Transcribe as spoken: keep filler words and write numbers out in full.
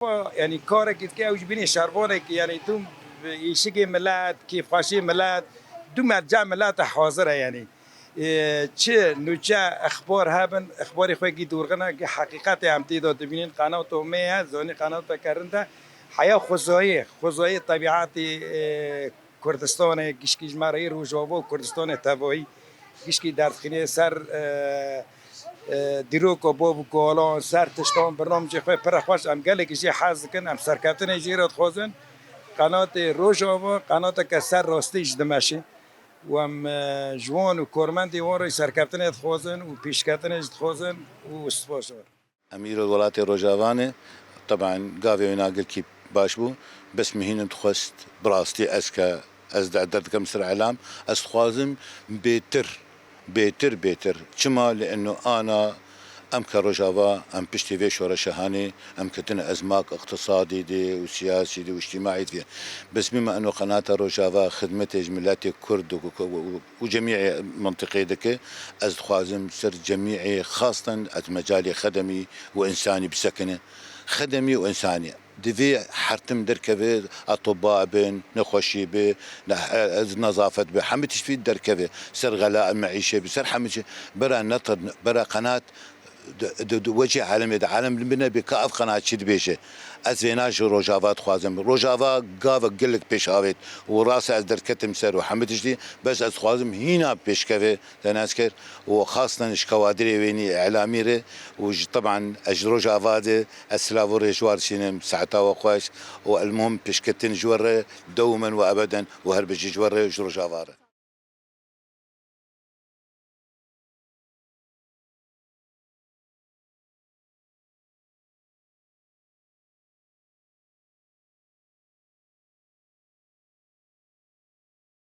Yanî karekî dike ew ji bînê şervanekî, yanî tu îşikê milet, kêfxweşiyê milet, du merca milete hazir e yanî. Ê, çi nûçe exbar hebin, exbarê xwe kî dûrxine, kî heqîqetê em tê de dibînin, qenato me ye, zanî qenateke rind e. Heya xwezayê, xwezayê tebîetê, ê, Kurdistanê, gişkî ji me re yê Rojava û Kurdistanê tevayî, gişkî derdixîne ser, e, e, dîroka bav û kalan, ser tiştan, bernamecê xwe pir e xweş, em gelekî jê hez dikin, em serkeftinê jê re dixwazin. Qenatê Rojava, qenateke ser rastî ji dimeşê. Û em, e, ji wan û karmendê wan re serkeftinê dixwazin û pêşketinê jî dixwazin û spas ji wan. Em îro welatê Rojava ne, teben gavê wêna gelkî baş bû, bes min hîn dixwest, bi rastî ez ke, ez de-, derdikem ser îlam, ez dixwazim bêtir, bêtir, bêtir. Çima? Li eno ana em ke Rojava, em piştî vê şoreşa hanê, em ketine ezmak iqtisadî de û siyasî de û îctimaî de. Bes bî me eno qenata Rojava xidmetê ji miletê Kurd û, û, û, û cemî mintiqê dike. Ez dixwazim ser cemî xastan ez mecalê xedemî û însanî bisekine. Xedemî û însanî. Divê hertim derkeve, etibba bin, nexweşî bi, ne-, e, e, nezafet bi, hemî tiştî derkeve. Ser xela meîşe bi, ser hemî çi, bera netir, bera qenat, di, di, di wecê alemê de, alem li min nebê ka ev qenat çi dibêje. Ez vêna ji Rojava dixwazim. Rojava gavek gelek pêş avêt û rast ez derketim ser û hemî tiştî, bes ez dixwazim hîna pêşkeve, te nas kir û xastan ji kewadirê wênî îlamî re û ji, teben ez ji Rojava de ez silav û rê ji war sînim, saeta we xweş û elmuhim pêşketin ji we re dewmen û ebeden û her bijî ji we re û ji Rojava re.